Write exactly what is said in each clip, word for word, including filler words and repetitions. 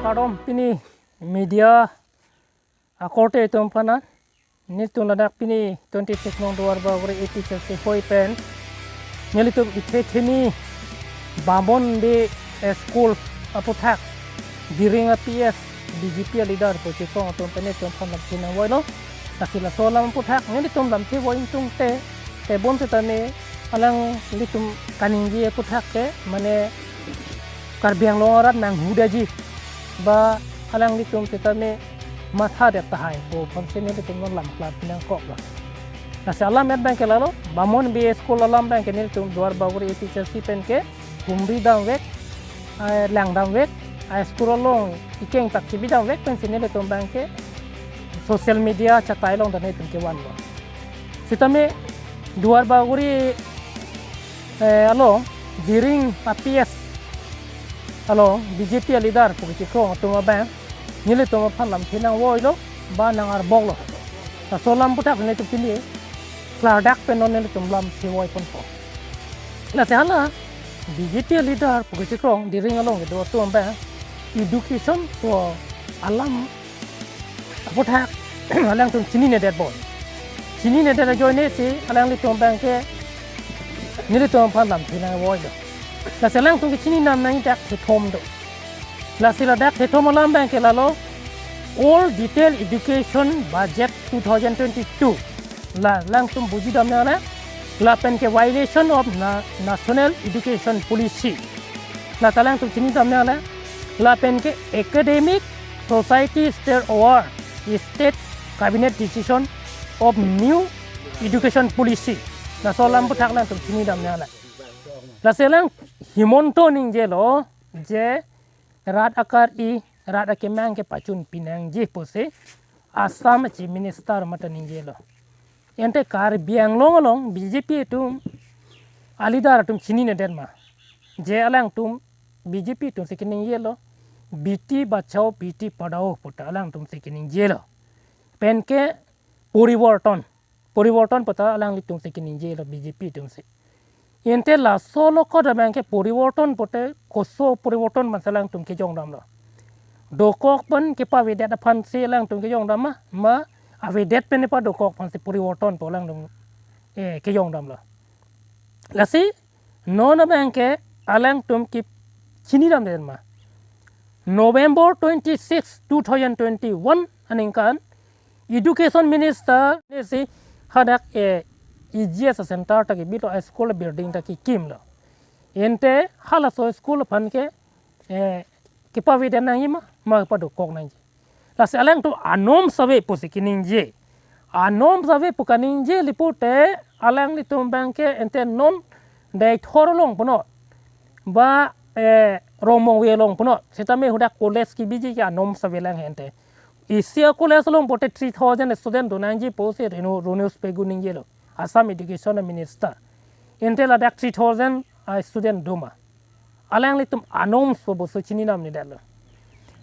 Kardom pini media akorte atum aphan, nelitum ladak pini twenty-six nong Duarbagori A P H L C hoi pen nelitum Ithetheni Bamon Bey School aputhak Diring a P S B J P a leader pu chekrong atum pen nelitum aphan lamthe nangvoilo. Lasi laso alam aputhak nelitum lamthe voi ingtungte, tebon setame alanglitum kaningje aputhak ke mane Karbi Anglong arat nanghudetji ba alanglitum setame mathadet tahai pu aphansi nelitum non lam klar nangkoklo. Lasi alam et abang ke lalo, Bamon Bey School alam abang ke nelitum Duarbagori A P H L C pen ke humri damvek, eh, lang damvek, a school along ikeng tak chibi damvek pensi nelitum abang ke social media chatai along ta nelitum kevanlo. Setame Duarbagori, eh, along Diring a P S along B J P a leader pu chekrong atum abang nelitum aphan lamthe nangvoilo ba nang-arboklo. Laso alam aputhak nelitum pini klardak pen non nelitum lamthe voiponpo. Lasi hala B J P a leader pu chekrong Diring along kedo atum abang education pu alam aputhak alangtum chininedetbom. Chininedet ajoinesi alanglitum abang ke nelitum aphan lamthe nangvoilo. Lasi alangtum kechini nam nangji dak kethom do. Lasi ladak kethom alam abang ke lalo, Old Detail Education Budget two thousand twenty-two. La alangtum buji dam nangne, lapen ke violation of na-, National Education Policy. La ta alangtum chini dam nangne, lapen ke academic society stir over state cabinet decision of new education policy. Laso alam aputhak alangtum chini dam nangne. Lasi alang Himanta ningjelo je rat akari, rat akemang kepachun pinangji pusi Assam Chief Minister mate ningjelo. Ante Karbi Anglong along B J P atum a leader atum chininedet ma, je alangtum B J P atumsi keningjelo, Beti Bachao Beti Padhao puta alangtumsi keningjelo. Pen ke poriborton, poriborton puta alanglitumsi keningjelo B J P atumsi. Ante laso lokot abang ke poriborton pute koso poriborton mansi alangtum kejong damlo. Dokok pen kepavedet aphansi alangtum kejong dam ma, ma avedet pen kepadokok aphansi poriborton pu alangtum, eh, kejong damlo. Lasi non abang ke alangtum kechini damdet ma, November twenty-six, two thousand twenty-one aningkan Education Minister nesi hadak, eh, E G S center ta kebitlo, a school building ta kekimlo. Ante halaso school aphan ke, eh, kepavedet nangji ma, ma kepadokok nangji. Lasi alangtum anom save pusi keningje. Anom save pu kaningje le pute alanglitum abang ke ante non Deithor along punot ba, eh, Rongmongve along punot. Setame hadak college kebiji ke anom save lang ante. Isi a college along pute three thousand student do nangji pusi Renu, Ronojoy Pegu ningjelo, Assam Education Minister. Ante ladak three thousand, ah, student do ma? Alanglitum anom so bangso chini namnedetlo.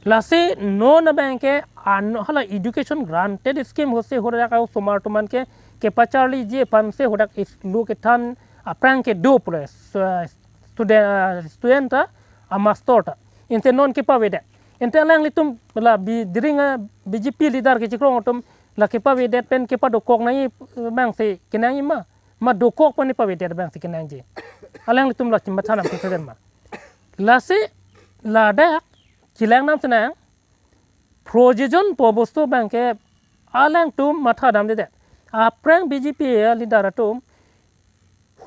Lasi non abang ke an hala education granted scheme hosi hadak a osomar atum an ke kepacharliji aphansi hadak school kethan aphrang kedo pule, so, student, ah, student ta, a master ta. Ante non kepavedet. Ante alanglitum la B-, Diring a B J P leader kechekrong atum la kepavedet pen kepadokok nangji abangsi kenangji ma, ma dokok pen kepavedet abangsi kenangji? Alanglitum la chimatha nam kepavedet ma? Lasi ladak chelang nam senang projojon pu bostu abang ke alangtum matha damdedet. Aphrang B J P leader atum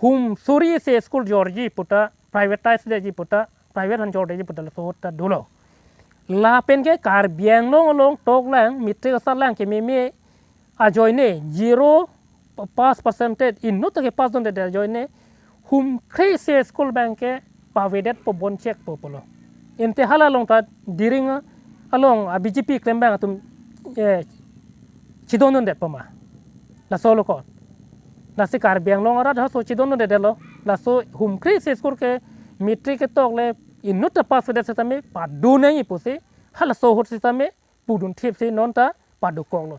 hum suri se school jorji puta, privatize detji puta, private aphan jordetji puta laso ta dolo. Lapen ke Karbi Anglong along toklang, matric asatlang kememe ajoine, zero pass percentage, inut ta kepass dunde ajoine, hum kre se school abang ke pavedet pu bonchek pu pulo. Ante hala along ta Diring along a B J P klembang atum, eh, chidon dundet pu ma? Laso lokot. Lasi Karbi Anglong arat halaso chidon dundetlo. Laso hum kre se school ke matric ketok le inut ta pass vedet setame pado nangji pusi halaso ahut setame pudun thipsi non ta padokoklo.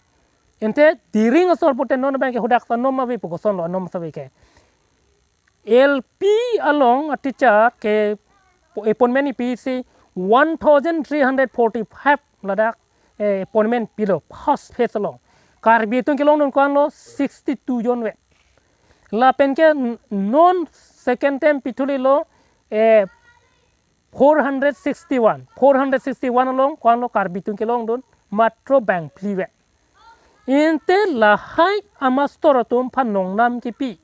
Ante Diring asor pute non abang ke hadak ta anom ave pu kosonlo, anom save ke. L P along a teacher ke appointment ipisi one thousand three hundred forty-five ladak, eh, appointment pilo first phase along. Karbi atum kelongdun ko-anlo sixty-two jon ave. Lapen ke n-, non second term pithu lilo, eh, four hundred sixty-one. Four hundred sixty-one along ko-anlo Karbi atum kelongdun matro bang phli ave. Ante lahai amastor atum aphan nongnam kipi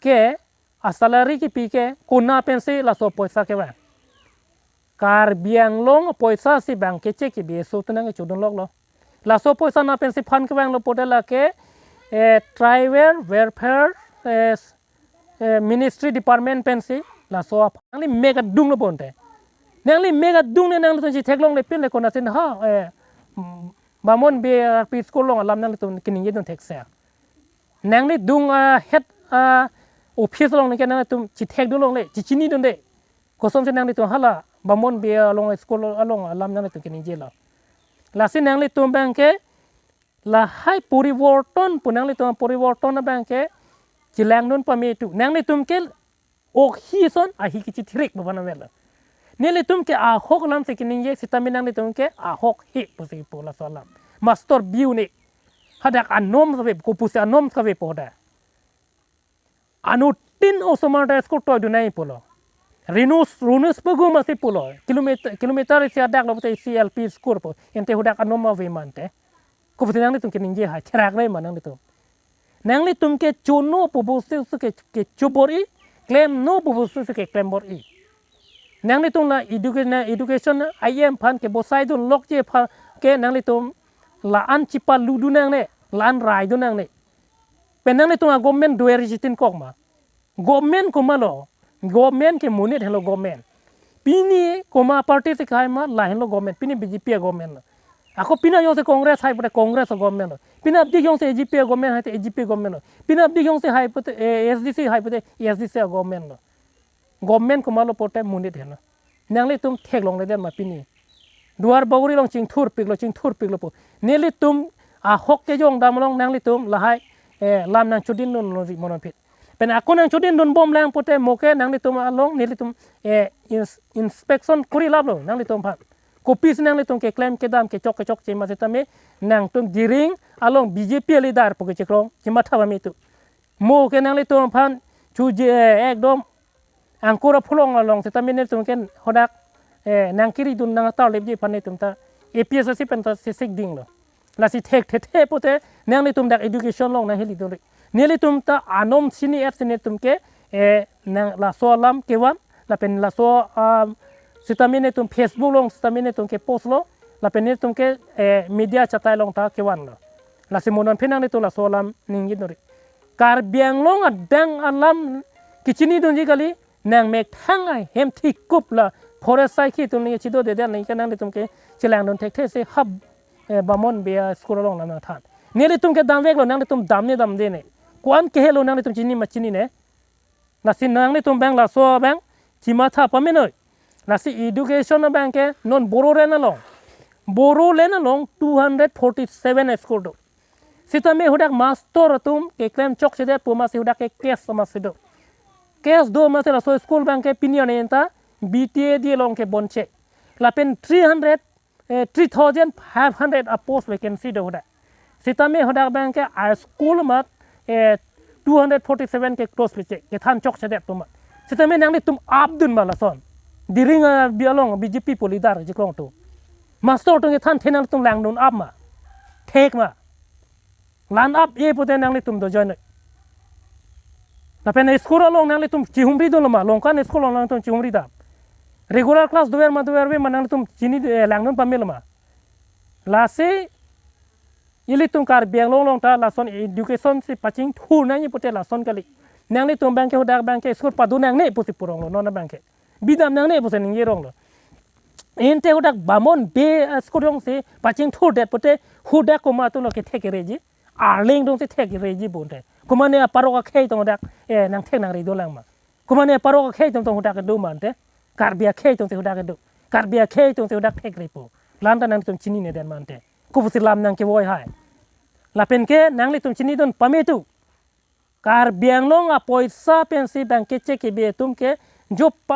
ke, asalary kipi ke, konat pensi laso apoisa kevang? Karbi Anglong apoisa si bang keche ke B S O atum nangchodun loklo. Laso apoisa konat pensi fund kevanglo pute lake, eh, tribal welfare, eh, s-, eh, ministry department pensi laso aphan. Nangli mek adunglo bonte. Nangli mek adungne nangli atum chitheklongle pinle konatsi ha, eh, mm, Bamon Bey R P school along alam nanglitum keningjedun thekse. Nangli dung, ah, head, ah, office along ningke nanglitum chithekdun longle, chichinidunde. Kosonsi nanglitum hala Bamon Bey along school along alam nanglitum keningjelo. Lasi nanglitum bang ke lahai poriborton pu nanglitum poriborton abang ke chelangdun pame tu. Nanglitum ke ok hi ason ahi kachithirik bapan avelo. Nelitum ke ahok alamsi keningje sitame nanglitum ke ahok he pusi pu laso alam. Master biu ne. Hadak anom kave, kopusi anom kave pu hadak. Anuttin osomar ta school toidun nangji pulo. Rinus, runus pagum asi pulo. Kilometer, kilometer isi adaklo pute isi L P school pu. Ante hadak anom ave mante. Kopusi nanglitum keningje hai, therak re ma nanglitum. Nanglitum kechono pu bosthu ke, kecho bor-i, klemno pu bosthu keklem bor-i. Nanglitum la educa-, na education I M aphan kebosaidun lokji aphan ke nanglitum la-an chipaludun nangne, la-an raidun nangne. Pen nanglitum a-government doer chitin kok ma. Government komatlo, government ke monit henlo government. Pini komat party si kehai ma, la henlo government, pini B J P a-government lo. Ako pini jongsi Congress hai pute Congress a-government lo. Pini apdi jongsi A G P a-government hai te A G P a-government lo. Pini apdi jongsi hai pute, eh, A S D C hai pute A S D C a-government lo. Government komatlo pute monit henlo. Nanglitum theklongledet ma pini. Duar bagori along chingthurpiklo, chingthurpiklo pu. Nelitum ahok kejong dam along nanglitum lahai, eh, lam nangchodindun lonri monon phit. Pen ako nangchodindun bomlang pute mo ke nanglitum along nelitum, eh, ins-, inspection korilaplo nanglitum aphan. Kopisi nanglitum keklem kedam kechok kechokche ma sitame nangtum Diring along B J P leader pu kechekrong chematha pame tu. Mo ke nanglitum aphan chuje, eh, ekdom angkur apholong along sitame nelitum ke hadak, eh, nangkiridun nangtarlepji aphan nelitum ta A P H L C pen ta sisik dinglo. Lasi thekthe pute nanglitum dak education along nanghelidunri. Nelitum ta anom sini et sini nelitum ke, eh, nang laso alam kevan, lapen laso, ah, sitame nelitum Facebook along sitame nelitum kepostlo, lapen nelitum ke, eh, media chatai along ta kevanlo. Lasi monon phenang nelitum laso alam ningjinori. Karbi Anglong adang alam kechinidunji kali, nangmethang ahem thikup la forest saikhi atum ningje chidodedet ningke nanglitum ke chelangdun thekthe si hap, eh, Bamon Bey a-school along lam nangthan. Nelitum ke damveklo, nanglitum damne damdene. Ko-an kehelo nanglitum chini ma chinine. Lasi nanglitum bang laso bang chematha pamenoi. Lasi education abang ke non Bodoland along. Bodoland along two hundred forty-seven school do. Sitame hadak master atum keklem chokchedet pu masi hadak ke case masi do. Case do masi laso school abang ke pini arni anta B T A D along ke bonche. Lapen three hundred, eh, three thousand five hundred a-post vacancy do hadak. Sitame hadak abang ke a-school amat, eh, two hundred forty-seven ke close piche, kethan chokchedet atum amat. Sitame nanglitum apdun ma lason. Diring abi along B J P pu leader chikrong tu. Master atum kethanthe nanglitum langdun ap ma. Thek ma. La-an ap-e pute nanglitum dojoinoi. Lapen school along nanglitum chihumridunlo ma, Longkan school along nanglitum chihumri dam. Regular class dover ma doverve ma nanglitum chini, eh, langdun pamelo ma. Lasi ilitum Karbi Anglong along ta lason education si pachingthur nangji pute lason kali. Nanglitum abang ke hadak abang ke school padu nangne pusi puronglo, non abang ke. Bidam nangne pusi ningjeronglo. Ante hadak Bamon Bey a-school alongsi pachingthurdet pute hadak komat atumlo kethekreji. Arleng dongsi thekreji bonte. Komatne aparok akhei atum hadak, eh, nangthek nangredolang ma. Komatne aparok akhei atum tong hadak kedo mante. Karbi akhei atumsi hadak kedo. Karbi akhei atumsi hadak thekrepo. La-an ta nangtum chinine den mante. Kopusi lam nangkevoi hai. Lapen ke nanglitum chinidun pame tu. Karbi Anglong apoisa pensi bang keche kebe atum ke jop